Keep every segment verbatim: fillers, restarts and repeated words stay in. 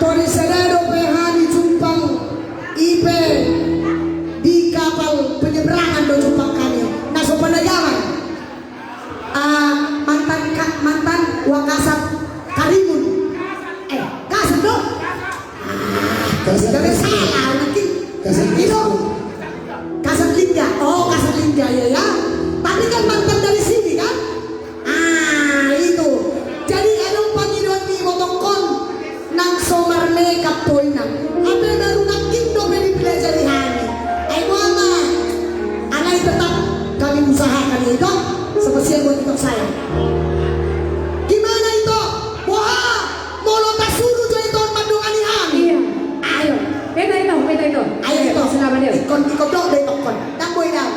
Sori sada dope hami jumpang, i pe di kapal penyeberangan do jumpang hami. Na so panajaman. Ah, mantan ka-, mantan Wakasat Karimun. Eh, Kasat do? Ah, Kasat. Jadi salah, mungkin. Kasat. Itu. Kasat Lingga. Oh, Kasat Lingga, ya, ya. Tapi kan mantan dari sini, kan? Ah, itu. Jadi, adong pangidoan ni ibotongkon nang so marmekap do inang. Hape baru nangkin dope dipelajari hami. Ai boha ma. Alai tetap kami usahakan, ya, Ito. Spesial buat Ito saya. Gimana, Ito? Boha? Molo tasuru jo Ito mandongani hami. Iya. Ayo. Beta Ito, beta Ito. Ayo, Ito. Selamat, ya. Ikon, ikon dok, beta ikon. Tamboi dau.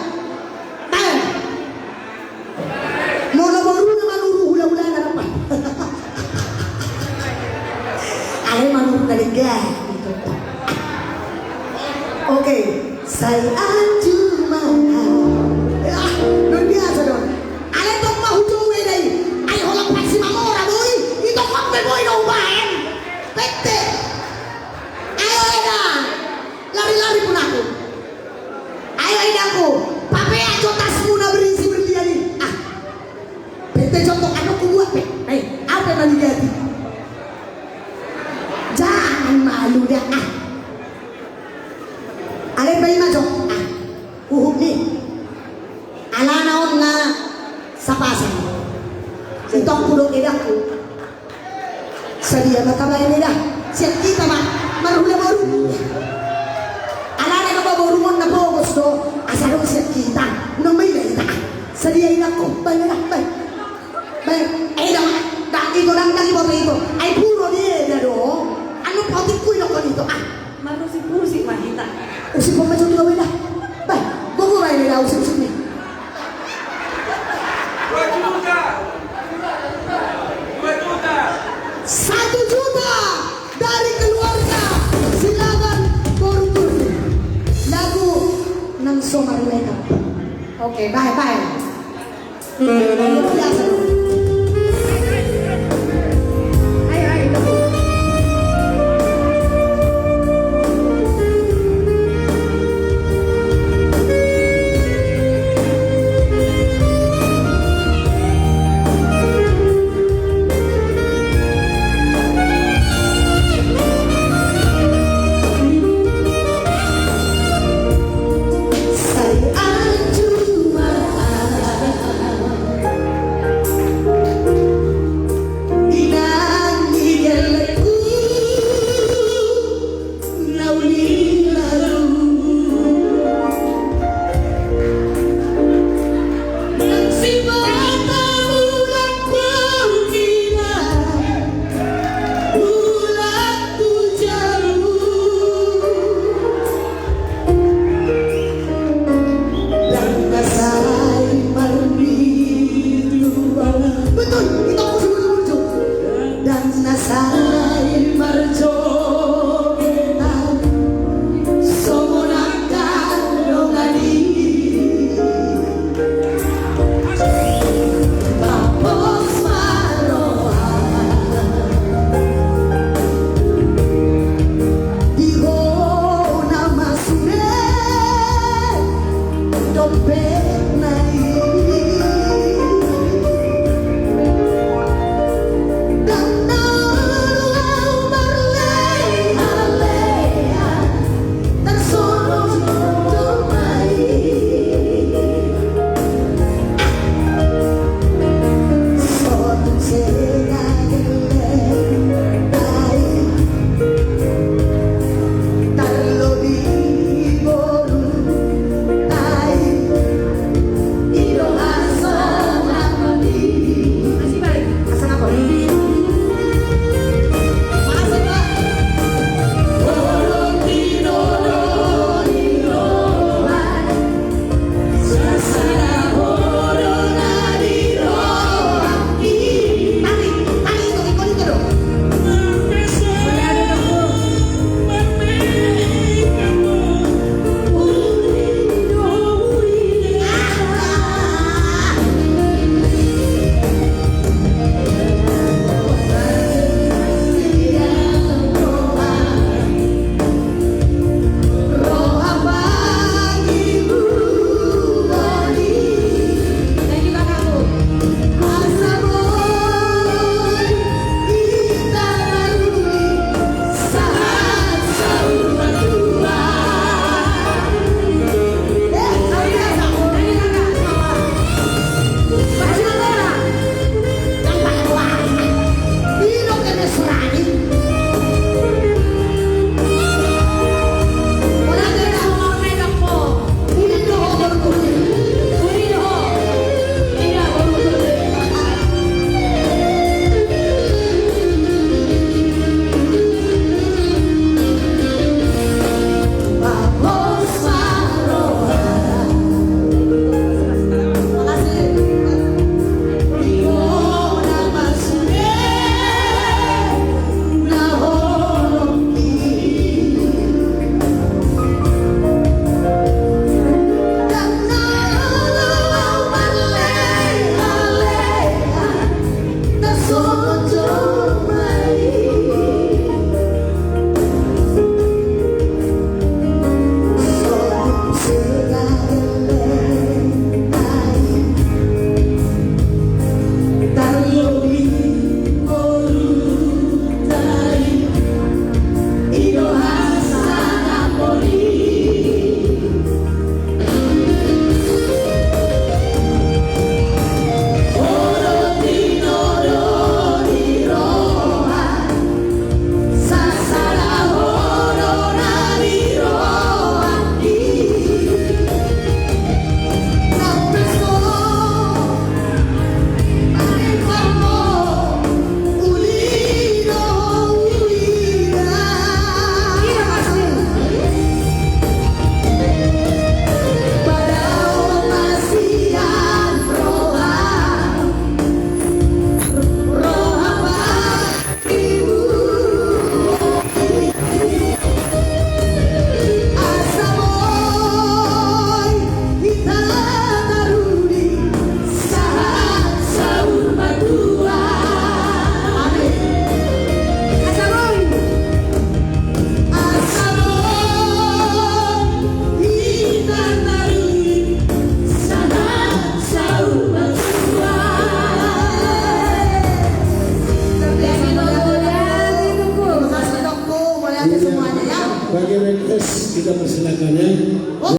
Ayo. Molo boruna manuru hula-hulana, dapat. Ale manuru na denggan. Oke, sai anju ma. Ah, luar biasa dong. Ale tong ma hujou eda i. Ai holan pasti mamora boi. Ito kok be boi na ubaen. Pete. Ayo eda. Lari-lari pun aku. Ayo, edangku, papea jo tasmu na berisi berlian i. Ah. Pete jontok anu kubuat pe. Eh, apa yang diganti? Jangan malu dah, ah. Ale pe i ma jo. Ah. Uhuk ni. Alana on na sapasang. Itongku do edangku. Sadia ma tabaen eda, sian hita ma marhula boru. Alana nunga boru on na pogos do, asa adong sian hita. Unang maila hita. Sadia edangku, baen eda, baen. Baen, eda ma, ndang ito, ndang, ndang iboto ito. Ai puro di eda do. Anu potik kui do kon ito, ah. Marusik-rusik ma hita. Usik pon ma jo tu gabe eda. Bah, gogo ma eda usik-usik ni. Dua juta. Dua juta. Satu juta dari keluarga Silaban Boru Turti. Lagu nang so marmekap. Oke, bae, bae. Biasa dong.